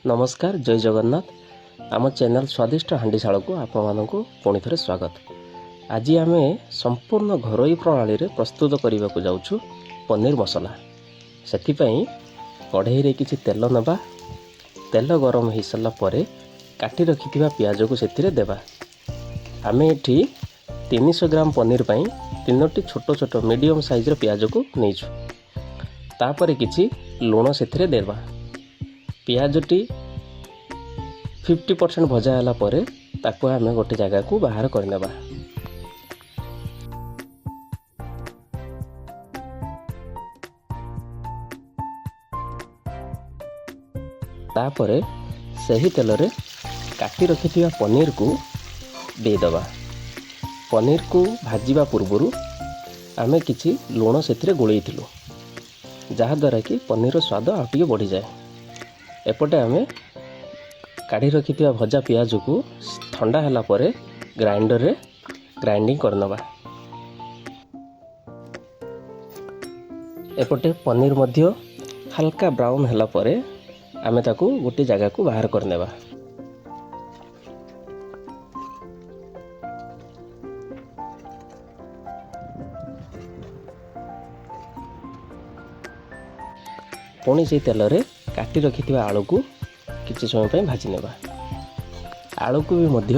ନମସ୍କାର, ଜୟ ଜଗନ୍ନାଥ। ଆମ ଚ୍ୟାନେଲ୍ ସ୍ୱାଦିଷ୍ଟ ହାଣ୍ଡିଶାଳକୁ ଆପଣମାନଙ୍କୁ ପୁଣି ଥରେ ସ୍ୱାଗତ। ଆଜି ଆମେ ସମ୍ପୂର୍ଣ୍ଣ ଘରୋଇ ପ୍ରଣାଳୀରେ ପ୍ରସ୍ତୁତ କରିବାକୁ ଯାଉଛୁ ପନିର ମସଲା। ସେଥିପାଇଁ କଢ଼େଇରେ କିଛି ତେଲ ନେବା। ତେଲ ଗରମ ହୋଇସାରିଲା ପରେ କାଟି ରଖିଥିବା ପିଆଜକୁ ସେଥିରେ ଦେବା। ଆମେ ଏଠି 300 ଗ୍ରାମ ପନିର ପାଇଁ ତିନୋଟି ଛୋଟ ଛୋଟ ମିଡ଼ିୟମ୍ ସାଇଜ୍ର ପିଆଜକୁ ନେଇଛୁ। ତାପରେ କିଛି ଲୁଣ ସେଥିରେ ଦେବା। ପିଆଜଟି 50% ଭଜା ହେଲା ପରେ ତାକୁ ଆମେ ଗୋଟେ ଜାଗାକୁ ବାହାର କରିନେବା। ତାପରେ ସେହି ତେଲରେ କାଟି ରଖିଥିବା ପନିରକୁ ଦେଇଦେବା। ପନିରକୁ ଭାଜିବା ପୂର୍ବରୁ ଆମେ କିଛି ଲୁଣ ସେଥିରେ ଗୋଳେଇଥିଲୁ, ଯାହାଦ୍ୱାରା କି ପନିରର ସ୍ୱାଦ ଆଉ ଟିକେ ବଢ଼ିଯାଏ। ଏପଟେ ଆମେ କାଢ଼ି ରଖିଥିବା ଭଜା ପିଆଜକୁ ଥଣ୍ଡା ହେଲା ପରେ ଗ୍ରାଇଣ୍ଡରରେ ଗ୍ରାଇଣ୍ଡିଙ୍ଗ କରିନେବା। ଏପଟେ ପନିର ମଧ୍ୟ ହାଲକା ବ୍ରାଉନ୍ ହେଲା ପରେ ଆମେ ତାକୁ ଗୋଟେ ଜାଗାକୁ ବାହାର କରିନେବା। ପୁଣି ସେଇ ତେଲରେ କାଟି ରଖିଥିବା ଆଳୁକୁ କିଛି ସମୟ ପାଇଁ ଭାଜି ନେବା। ଆଳୁକୁ ବି ମଧ୍ୟ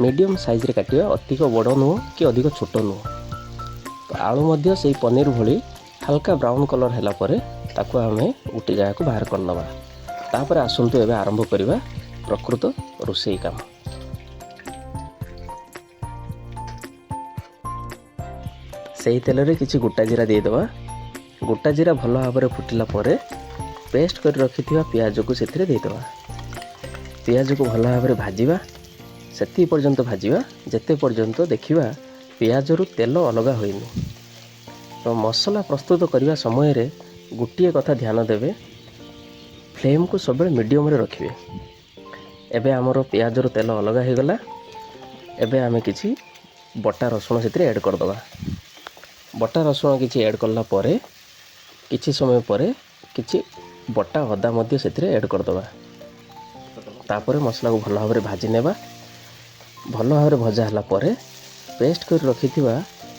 ମିଡ଼ିୟମ୍ ସାଇଜ୍ରେ କାଟିବା, ଅଧିକ ବଡ଼ ନୁହଁ କି ଅଧିକ ଛୋଟ ନୁହଁ। ତ ଆଳୁ ମଧ୍ୟ ସେଇ ପନିର ଭଳି ହାଲକା ବ୍ରାଉନ୍ କଲର୍ ହେଲା ପରେ ତାକୁ ଆମେ ଗୋଟେ ଜାଗାକୁ ବାହାର କରିନେବା। ତାପରେ ଆସନ୍ତୁ, ଏବେ ଆରମ୍ଭ କରିବା ପ୍ରକୃତ ରୋଷେଇ କାମ। ସେଇ ତେଲରେ କିଛି ଗୋଟା ଜିରା ଦେଇଦେବା। ଗୋଟା ଜିରା ଭଲ ଭାବରେ ଫୁଟିଲା ପରେ ପେଷ୍ଟ କରି ରଖିଥିବା ପିଆଜକୁ ସେଥିରେ ଦେଇଦେବା। ପିଆଜକୁ ଭଲ ଭାବରେ ଭାଜିବା। ସେତିକି ପର୍ଯ୍ୟନ୍ତ ଭାଜିବା, ଯେତେ ପର୍ଯ୍ୟନ୍ତ ଦେଖିବା ପିଆଜରୁ ତେଲ ଅଲଗା ହୋଇନି। ତ ମସଲା ପ୍ରସ୍ତୁତ କରିବା ସମୟରେ ଗୋଟିଏ କଥା ଧ୍ୟାନ ଦେବେ, ଫ୍ଲେମ୍କୁ ସବୁବେଳେ ମିଡ଼ିୟମରେ ରଖିବେ। ଏବେ ଆମର ପିଆଜରୁ ତେଲ ଅଲଗା ହୋଇଗଲା। ଏବେ ଆମେ କିଛି ବଟା ରସୁଣ ସେଥିରେ ଆଡ଼୍ କରିଦେବା। ବଟା ରସୁଣ କିଛି ଆଡ଼୍ କଲା ପରେ କିଛି ସମୟ ପରେ କିଛି ବଟା ଅଦା ମଧ୍ୟ ସେଥିରେ ଆଡ଼୍ କରିଦେବା। ତାପରେ ମସଲାକୁ ଭଲ ଭାବରେ ଭାଜି ନେବା। ଭଲ ଭାବରେ ଭଜା ହେଲା ପରେ ପେଷ୍ଟ କରି ରଖିଥିବା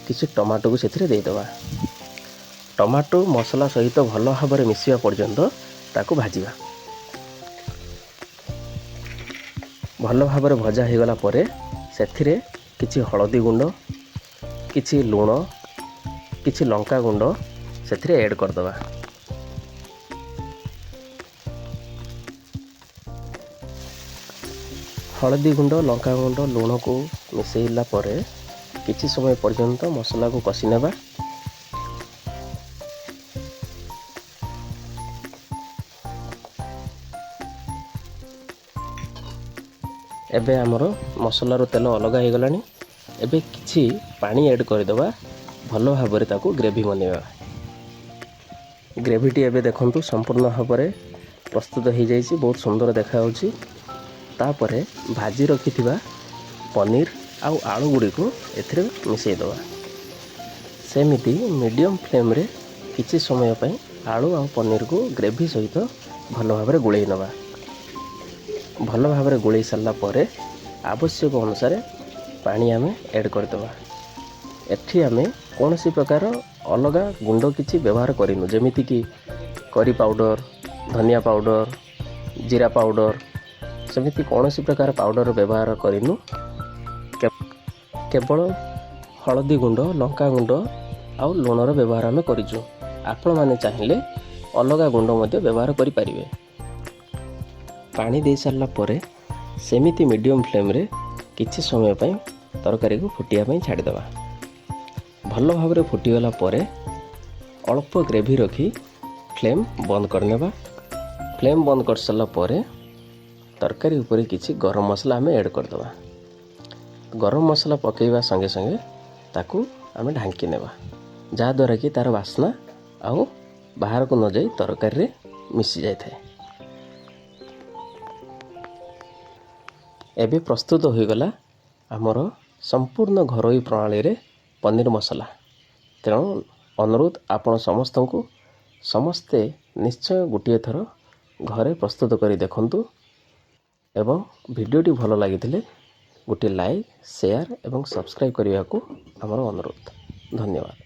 କିଛି ଟମାଟୋକୁ ସେଥିରେ ଦେଇଦେବା। ଟମାଟୋ ମସଲା ସହିତ ଭଲ ଭାବରେ ମିଶିବା ପର୍ଯ୍ୟନ୍ତ ତାକୁ ଭାଜିବା। ଭଲ ଭାବରେ ଭଜା ହୋଇଗଲା ପରେ ସେଥିରେ କିଛି ହଳଦୀ ଗୁଣ୍ଡ, କିଛି ଲୁଣ, କିଛି ଲଙ୍କା ଗୁଣ୍ଡ ସେଥିରେ ଆଡ଼୍ କରିଦେବା। ହଳଦୀ ଗୁଣ୍ଡ, ଲଙ୍କା ଗୁଣ୍ଡ, ଲୁଣକୁ ମିଶାଇଲା ପରେ କିଛି ସମୟ ପର୍ଯ୍ୟନ୍ତ ମସଲାକୁ କଷି ନେବା। ଏବେ ଆମର ମସଲାରୁ ତେଲ ଅଲଗା ହେଇଗଲାଣି। ଏବେ କିଛି ପାଣି ଆଡ଼୍ କରିଦେବା। ଭଲ ଭାବରେ ତାକୁ ଗ୍ରେଭି ବନେଇବା। ଗ୍ରେଭିଟି ଏବେ ଦେଖନ୍ତୁ, ସମ୍ପୂର୍ଣ୍ଣ ଭାବରେ ପ୍ରସ୍ତୁତ ହେଇଯାଇଛି, ବହୁତ ସୁନ୍ଦର ଦେଖାଯାଉଛି। ତାପରେ ଭାଜି ରଖିଥିବା ପନିର ଆଉ ଆଳୁ ଗୁଡ଼ିକୁ ଏଥିରେ ମିଶାଇ ଦେବା। ସେମିତି ମିଡ଼ିୟମ୍ ଫ୍ଲେମ୍ରେ କିଛି ସମୟ ପାଇଁ ଆଳୁ ଆଉ ପନିରକୁ ଗ୍ରେଭି ସହିତ ଭଲ ଭାବରେ ଗୋଳେଇ ନେବା। ଭଲ ଭାବରେ ଗୋଳେଇ ସାରିଲା ପରେ ଆବଶ୍ୟକ ଅନୁସାରେ ପାଣି ଆମେ ଆଡ଼୍ କରିଦେବା। ଏଠି ଆମେ କୌଣସି ପ୍ରକାର ଅଲଗା ଗୁଣ୍ଡ କିଛି ବ୍ୟବହାର କରିନୁ, ଯେମିତିକି କରି ପାଉଡ଼ର, ଧନିଆ ପାଉଡ଼ର, ଜିରା ପାଉଡ଼ର, ସେମିତି କୌଣସି ପ୍ରକାର ପାଉଡ଼ର ବ୍ୟବହାର କରିନୁ। କେବଳ ହଳଦୀ ଗୁଣ୍ଡ, ଲଙ୍କା ଗୁଣ୍ଡ ଆଉ ଲୁଣର ବ୍ୟବହାର ଆମେ କରିଛୁ। ଆପଣମାନେ ଚାହିଁଲେ ଅଲଗା ଗୁଣ୍ଡ ମଧ୍ୟ ବ୍ୟବହାର କରିପାରିବେ। ପାଣି ଦେଇସାରିଲା ପରେ ସେମିତି ମିଡ଼ିୟମ୍ ଫ୍ଲେମ୍ରେ କିଛି ସମୟ ପାଇଁ ତରକାରୀକୁ ଫୁଟିବା ପାଇଁ ଛାଡ଼ିଦେବା। ଭଲ ଭାବରେ ଫୁଟିଗଲା ପରେ ଅଳ୍ପ ଗ୍ରେଭି ରଖି ଫ୍ଲେମ୍ ବନ୍ଦ କରିନେବା। ଫ୍ଲେମ୍ ବନ୍ଦ କରିସାରିଲା ପରେ ତରକାରୀ ଉପରେ କିଛି ଗରମ ମସଲା ଆମେ ଆଡ଼୍ କରିଦେବା। ଗରମ ମସଲା ପକାଇବା ସଙ୍ଗେ ସଙ୍ଗେ ତାକୁ ଆମେ ଢାଙ୍କି ନେବା, ଯାହାଦ୍ୱାରା କି ତା'ର ବାସ୍ନା ଆଉ ବାହାରକୁ ନ ଯାଇ ତରକାରୀରେ ମିଶି ଯାଇଥାଏ। ଏବେ ପ୍ରସ୍ତୁତ ହୋଇଗଲା ଆମର ସମ୍ପୂର୍ଣ୍ଣ ଘରୋଇ ପ୍ରଣାଳୀରେ ପନିର ମସଲା। ତେଣୁ ଅନୁରୋଧ ଆପଣ ସମସ୍ତଙ୍କୁ, ସମସ୍ତେ ନିଶ୍ଚୟ ଗୋଟିଏ ଥର ଘରେ ପ୍ରସ୍ତୁତ କରି ଦେଖନ୍ତୁ ଏବଂ ଭିଡ଼ିଓଟି ଭଲ ଲାଗିଥିଲେ ଗୋଟିଏ ଲାଇକ୍, ସେୟାର ଏବଂ ସବସ୍କ୍ରାଇବ୍ କରିବାକୁ ଆମର ଅନୁରୋଧ। ଧନ୍ୟବାଦ।